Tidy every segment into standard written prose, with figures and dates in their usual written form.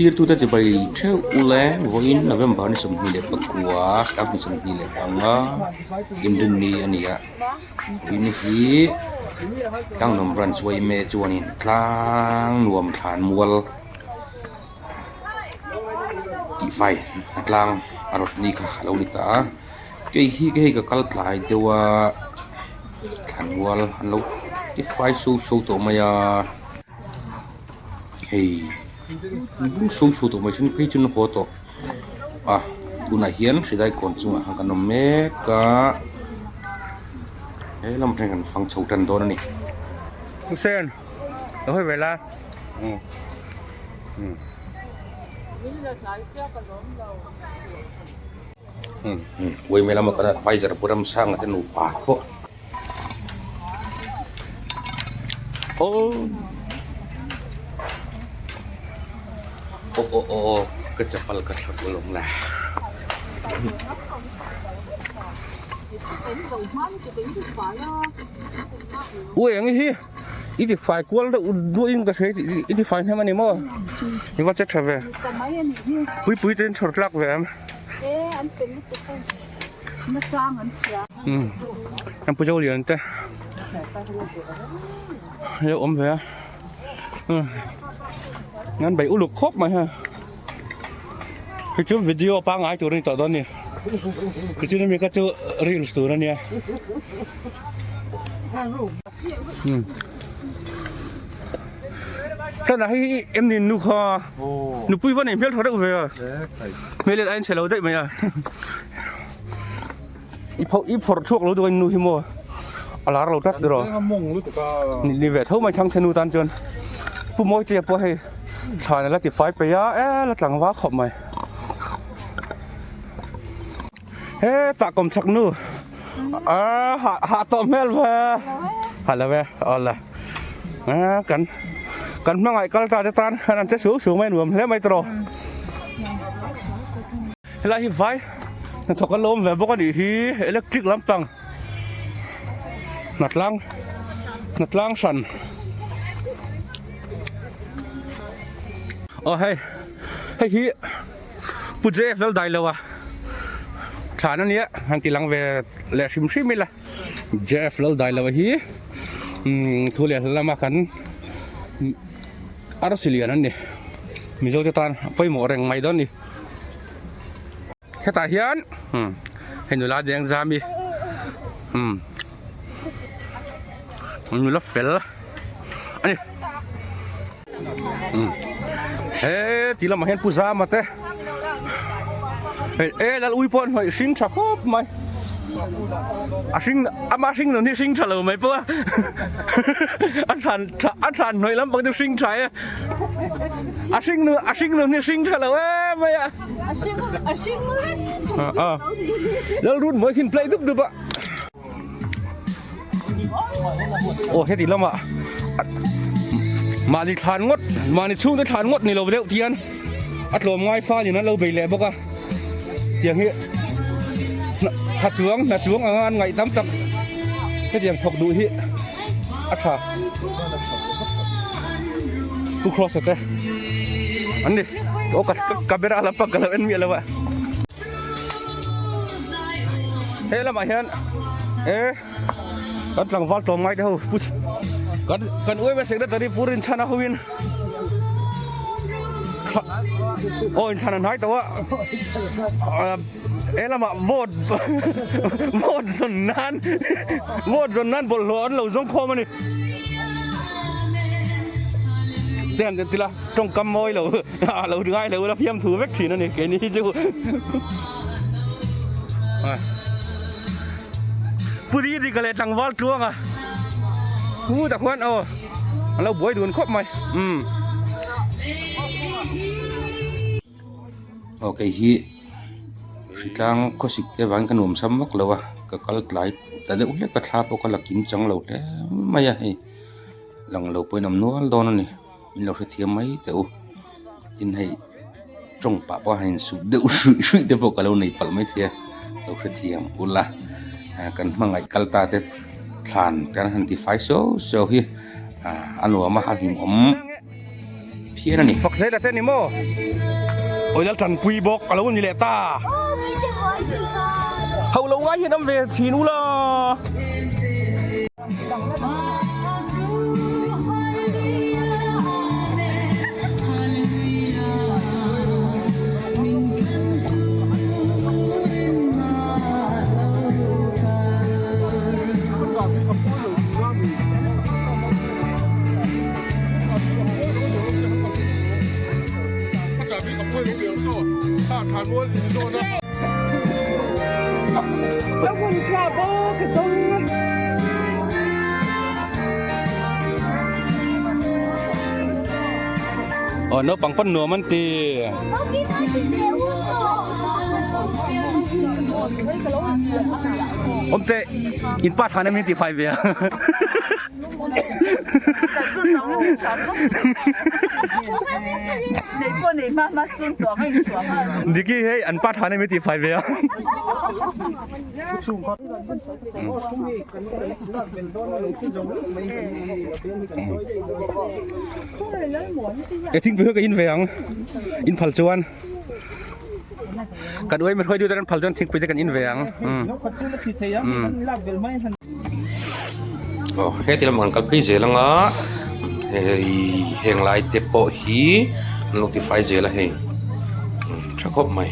Thlirtute chibai theuh ule vawiin November ni 29 sang 25 inrinni a ni a vawiin hi Tlangnuam Branch yma chuanin Tlangnuam Thlanmual tihfai a tlang a rawt ni kha a lo ni ta a kei hi hei ka kal tlai deuh a thlanmual an lo tifai so so tawh mai a hei bung so so tawh mai then phei chu an haw tawh a tunah hian hrilai kawn chungah khan kan awm mek a he lam atang hian kan fang chho tan dawn a ni. Lo hawi ve la. Um. Um. Um um uaime lama kan adviser pu Ramsanga te nupa pawh aw aw aw aw ka chapal ka thlak alawm le. Ui eng hi. I ti fai kual deuh duahin ka hria i ti fai hnem a ni maw i va che tha ve pui pui te in chhawr tlak ve em umm an pu zo lian te lo awm ve a umm an bei uluk khawp mai ha hei chu video pangngai tur a ni tawh dawn a ni tichuan hemi kha chu reels tur a nia. Tana hei hi em ni nu kha nupui va nei hmel tha deuh ve a hmel a in chhe lo daih mai a i pho i phawrh chhuak lo duh a nu hi maw a lar lo tlat tiraw ni ve tho mai thangchhe nu tan chuan pu mawitea pawh hei thlan a la ti fai peih a e la tlangval khawp mai. Hetah kawmchhak nu a hah hah tawh hmel ve hah lo e aw la a kan kan hmangaih kal ta te tan an che suau suau mai nuam hle mai tawh helai hi vai hnathawk an lo awm ve bawk a nih hi electric lampang hnatlang hnatlang hran aw hei hei hi. Pu Jeff lal dai lo a thlan a nia han ti lang ve leh hrim hrim ila Jeff lal dai lo hi umm thu leh hla lama kan arsi lian an ni Mizo te tan a pawimawh reng mai dawn a ni hetah hian umm hei nula deng zam hi umm nula fel a ni. He ti lamah hian Pu Zama te hei e lal ui pawh an hnawih hring tha khawp mai a hring ama hring nun hi hring tha lo mai pawh a a thlan a thlan hnawih lampang chu hring tha e a hring nun a hring nun hi hring tha lo em mai a a hring a hring a lal rut mawi khin play dup dup a. Aw heti lamah mahni thlan ngawt mahni chhungte thlan ngawt ni lo deuh tian a tlawm ngai fa nen an lo bei leh bawk a tiang hi tha chuang hna chuang anga an ngaih tam tak hetiang thawk duh hi a tha pu cross a te an ni aw ka camera lampang ka lo en miah lo a. He lamah hian e kan tlangval tlawm ngai te ho pu kan kan uaima secretary pu Rinchhana hoin aw inthlan an hnai tawh a he lamah vote vote zawn nan vote zawn nan bawlhhlawh an lo zawng khawm a ni te han ti la tawngkam mawi lo. A lo ngai lo la fiam thu vek thin a ni keini hi chu Puri ri ka leh tlangval tluang a hu tak huan aw an lo buai dun khawp mai um aw kei hi hritlang khawsik te vangin ka nuam sam vak lo a ka kal tlai ta deuh hlek a thla pawh ka la kim chang lo hle mai a hei lang lo pawhin awm nual dawn a ni. Min lo hrethiam mai teh u. Tin hei tawng pah pawh a insuk deuh hruih hruih te pawh ka lo nei palh maithei a lo hrethiam ula kan hmangaih kal ta te thlan kan han ti fai suau suau hi a nuam a a hlimawm. phian a ni. Fak zel ate ni maw? Awi lal tanpui bawk a lo ni leh ta. Ho lo ngai hian awm ve thin ula. Aw naupang pawn nuam an ti. Awm teh in pa thlan em hi tifai ve a. Diki hei an pa thlan em hi tifai ve a. E thingpui kha ka in ve ang in phal chuan. Kan uai mi hruai duh ten an phal chuan thingpui te kan in ve ang. Aw heti lamah kan kal phei zel anga hei heng lai te pawh hi an lo tifai zel a hei tha khawp mai.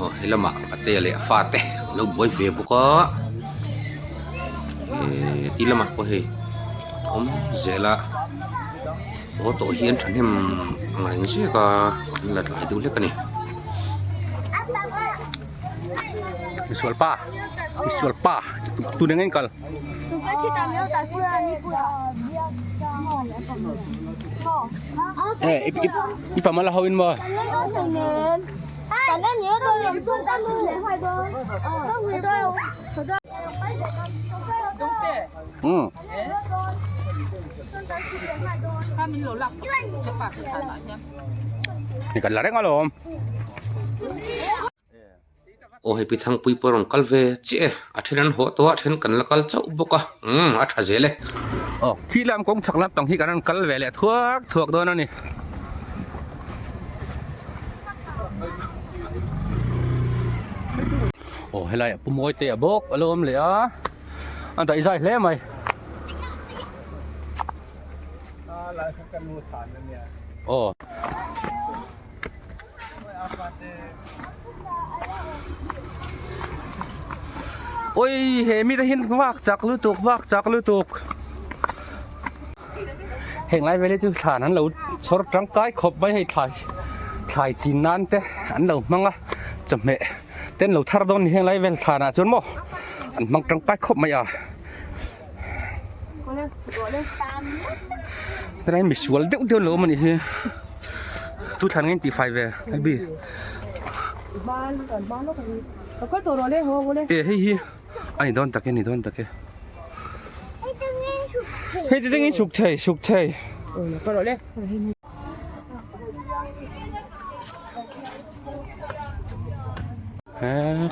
Aw he lamah patea leh a fate an lo buai ve bawk a heti lamah pawh hei a awm zel a. Haw tawh hian thahnem ang reng ziak a an la tlai deuh hlek a ni. Misual pa misual pa tun eng kal. Eh i pa mala ho in maw. Um. Hei kan la reng alawm. Aw hei pi Thangpui pawh a rawn kal ve chiah e. A then an haw tawh a, a then kan la kal chauh bawk a. Umm a tha zel e. Aw khi lam kawng chhak lampang hi kan rawn kal ve leh thuak thuak dawn a ni. Aw helai ah Pu Mawite a bawk a lo awm leh a. A daihzai hle mai. Aw. Oi he mi te hian vak chak lutuk vak chak lutuk. Heng lai vel hi chu thlan an lo chhawr tangkai khawp mai hei thlai thlai chin nan te an lo hmang a chawhmeh te an lo thar dawn a ni heng lai vel thlan ah chuan maw an hmang tangkai khawp mai a. Tunah hian misual deuh deuh an lo awm a nih hi tu thlan nge an tih fai ve hei e hei hi a ni dawn tak e a ni dawn tak e hei te tengin suk thei suk thei.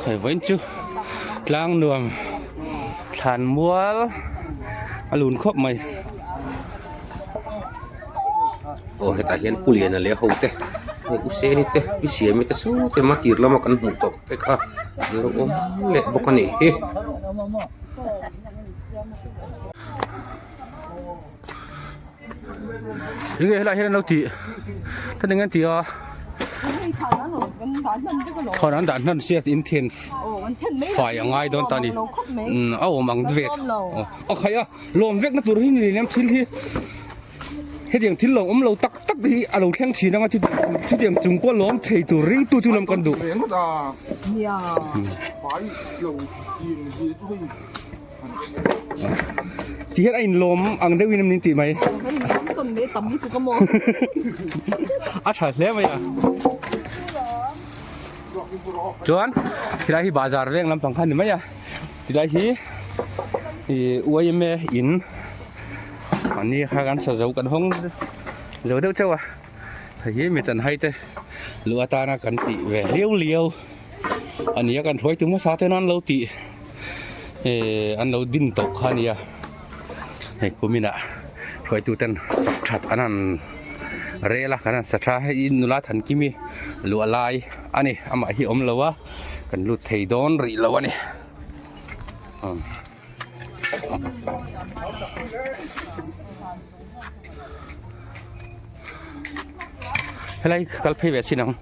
He vawiin chu tlang nuam thlan mual a lun khawp mai aw hetah hian pu liana leh ho te hei u seni te i siami te saw te ma tir lama kan hmuh tawh te kha an lo awm leh bawk a nih hi. Enge helai hian an lo tih ta eng an ti a thlan an dah hnan sia in then fai a ngai dawn ta a ni a awm ang ve a khai a lawm vek na tur hi ni lem thil hi hetiang thil lo awm lo tak tak hi a lo thleng thin anga chutiang chung pawh lawm thei tur ringtu chu lam kan duh. Ti hian a inlawm ang deuhin em ni tih mai. A tha hle mai a. Chuan tilai hi bazar veng lampang kha a ni mai a. Tilai hi ih yma in mahni kha kan sa zo kan hawng zo deuh chauh a. Hei hi mi chanhai te luh atana kan tih ve liau liau a ni a kan hruaitu hmasa ten an lo tih eh an lo din tawh kha a nia hei kuminah. Hruaitu ten sak that an han rel a kan han sa tha a hei nula Thankimi luah lai a ni amah hi awm lo a kan lut thei dawn rih lo a ni. Helai kal phei ve chin ang.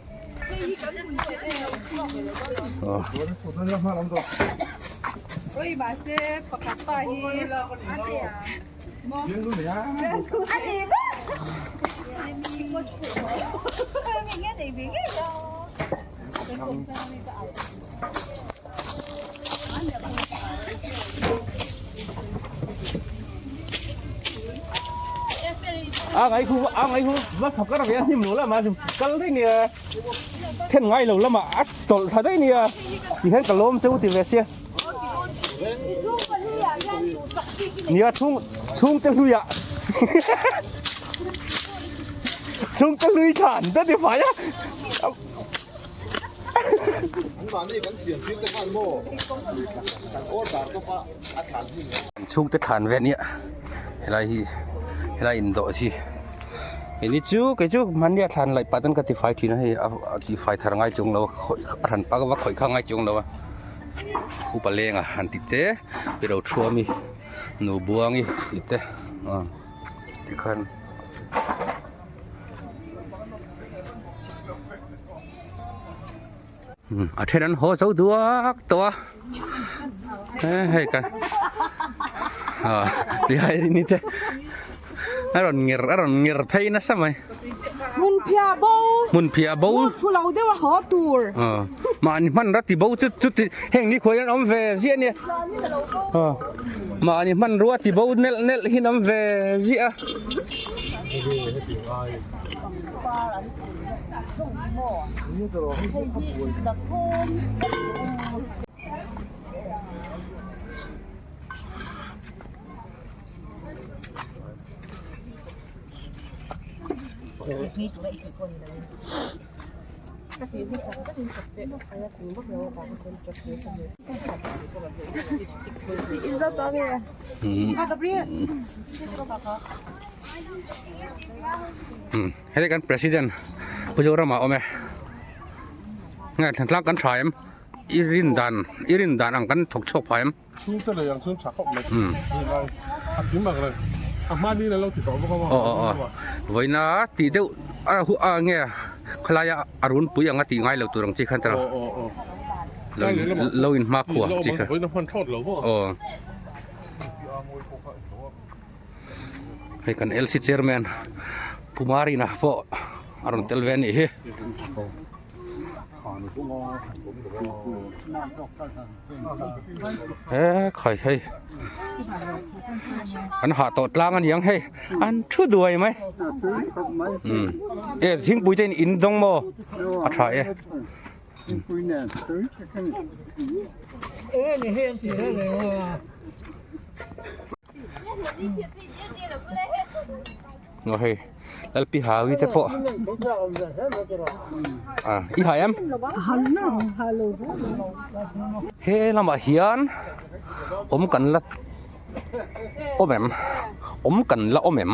A ngai khu a ngai khu va thawk a ve a hnim lo lamah kal daih nia then ngai lo lamah a tawlh thla daih nia ti hian ka lawm cheu ti ve sia nia chhung chhungte hluiah chhungte hlui thlan te ti fai a. An chhungte thlan ve ania helai hi helai indawh hi hei chu kei chu hmanni a thlan laih pah chuan ka tifai thin a hei a tifai thar ngai chuang lo a khawih a hran pak a khawih kha ngai chuang lo a upa lenga han tih te pi ro thuami nu buangi tih te tikhan. A then an haw zo duak tawh a he hei kan ah tihai rin ni te a rawn nger a rawn nger phei nasa mai hmun phiah bo hmun phiah bo fu lo deuh a haw tur ah mahni hman ra ti bo chu chu ti heng ni khuai an awm ve ziah ania ah mahni hmanrua ti bo nelh nelh hi an awm ve ziah a. Hei kan president Pu Zorama a awm e nge thlan kan tha em i rin dan i rin dan ang kan thawk chhuak phah em. Chhungte lei ang chuan tha khawp mai helai a kim ang reng a hmani in a lo ti tawh bawk a aw aw aw vawiina tih deuh a hu a nge khawlaia a runpui anga tih ngai lo tur ang chi khan tawh aw aw aw lo in lo in hma khuah ang chi kha vawiina hman thlawt lo maw aw hei kan LC chairman Pu Marina pawh a rawn tel ve a nih hi. He khai hei an hah tawh tlang a niang hei an thu duai mai umm e thingpui te in in dawng maw a tha e. Aw hei Lalpi Hawi te pawh ah i hai em he lamah hian awm kan la awm em awm kan la awm em.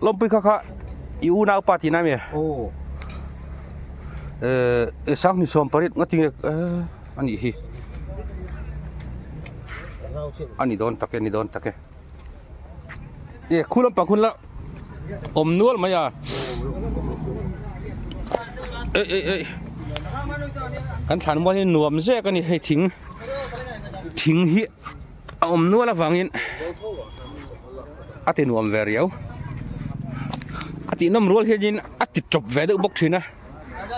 Lawmpui kha kha i unaupa tih na mi? Aw. Eh sanghnih sawm pariat nga tinge eh a nih hi. A ni dawn tak e a ni dawn tak e. E khu lampang hun la awm nual mai a. Ei ei ei kan thlan mual hi nuam zek a ni hei thing thing hi a awm nual avangin a ti nuam ve riau a tih nawm rual hianin a ti tawp ve deuh bawk thin a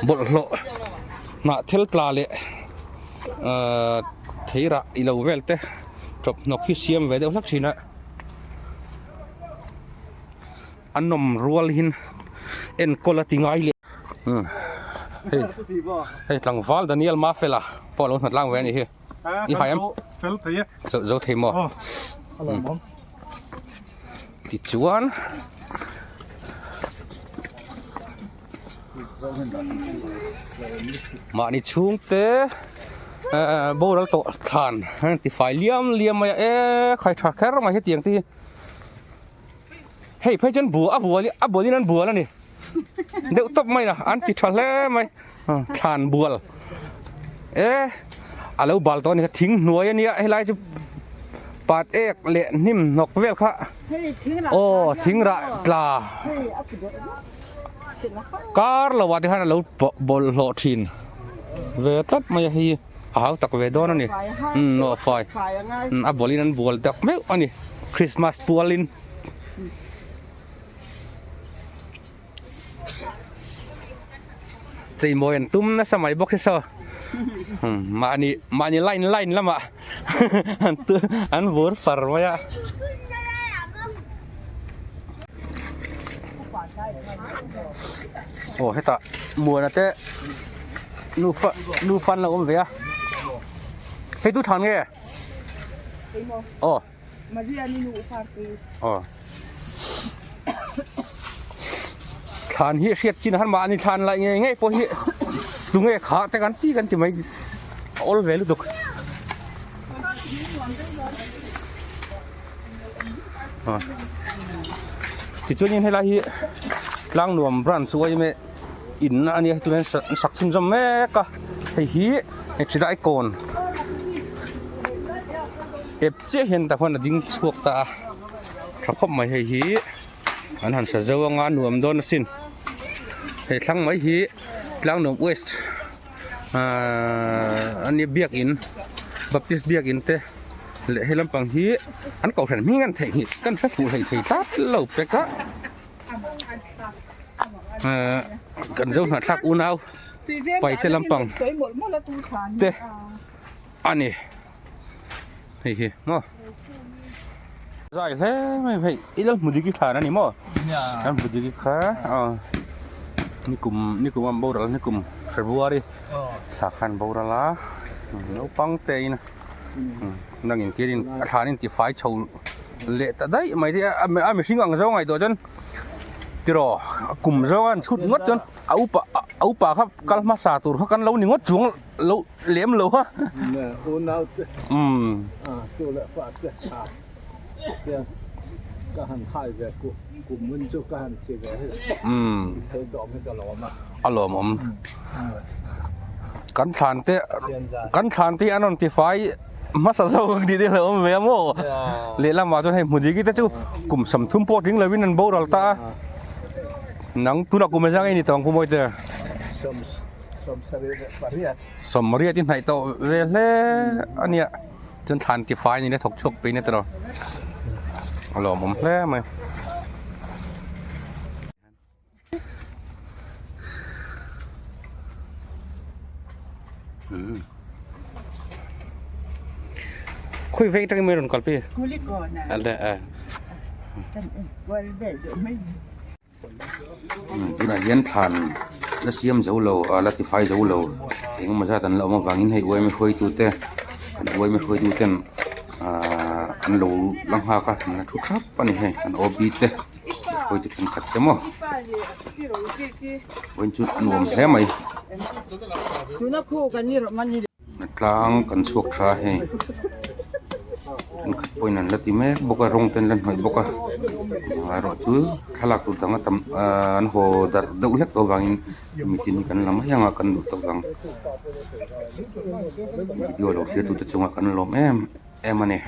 bawlhhlawh hnah thil tla leh ahh theirah ilo vel te tawp hnawk hi siam ve deuh hlak thin a a nawm rual hin enkawl a ti ngai leh umm hei hei tlangval Daniel Mafela pawh a lo hnawt lang ve a nih hi. I hai em? Fel thei e. Zo zo thei maw? Aw. A lawm awm. Tichuan. Mahni chhungte ehh boral tawh thlan an ti fai liam liam mai a e khai tha kher mai hetiang te hi hei phei chuan bua a bual a bualin an bual a ni deuh tawp mai a an ti tha hle mai thlan bual e a lo bal tawh a ni kha thing hnuai a nia helai chu pat ek leh hnim hnawk vel kha aw thing rah tla kar lo ah te khan a lo bawlhhlawh thin ve tlat mai a hei a hau tak ve dawn a ni umm nawhfai a bawlhin an bual tak meuh a ni christmas pualin. Cheimawi an tum nasa mai bawk si saw mahni mahni line line lamah an vur far mai a. Aw hetah muana te nufa nufa an lo awm ve a hei tu than nge aw. Aw thlan hi hriat chin han mahni thlan laih ngei ngei pawh hi tunge kha te kan ti kan ti mai a awl ve lutuk. Aw tichuanin helai hi Tlangnuam branch uaime in a nia tunah hian an sak chhunzawm mek a hei hi hei kawn ep chiah hian tah khuan a ding chhuak ta a tha khawp mai hei hi an han sa zo anga nuam dawn asin hei thlang mai hi Tlangnuam west ahh ania biakin baptist biakin te leh hei lampang hi an kohhran hming an theihnghilh kan hre fuh hlei thei tlat lo pek a. Ehh kan zo hnahthlak unau paite lampang te a ni hei hi maw zai hle mai hei i lo hmu dik i thlan a ni maw kan hmu dik i kha aw nikum nikum a boral nikum february thla khan boral a naupang te in nangin kirin a thlan in tifai chho leh ta daih mai te a a mihring ang zawng ngaihtuah chuan tiraw a kum zawng a an chhut ngawt chuan a upa a upa kha kal hmasa tur kha kan lo ni ngawt chuang lo lem lo a umm umm a lawmawm kan thlan te kan thlan te hi an rawn tifai. Hmasa zawk ang tih te alo awm ve a maw? Lehlamah chuan hei hmudiki te chu kum 30 pawh tling lovin an boral ta a. Nang tunah kum engzah nge ni tawh ang Pu Mawite? 78 i hnaih tawh ve hle a nia. Chuan thlan ti fai ni le thawk chhuak peih na tiraw. A lawmawm hle mai. Khawi veng atangin mai rawn kal pi? Ale a. Tunah hian thlan la siam zo lo a la tifai zo lo engemaw zat an la awm avangin hei uaime hruaitute kan uaime hruaituten ahh an lo la nghak a an la thu thap a ni hei an OB te. Hruaitu thenkhat te maw vawiin chu a nuam hle mai tlang kan chhuak tha a hei thenkhat pawhin an la ti mek bawk a rawng te an la hnawih bawk a amaherawh chu thlalak tur dang a tam ahh an haw darh deuh hlek tawh avangin hemi chin hi kan la mai ang a kan duh tawk ang video lo thlir tute chungah kan lawm em em a ni.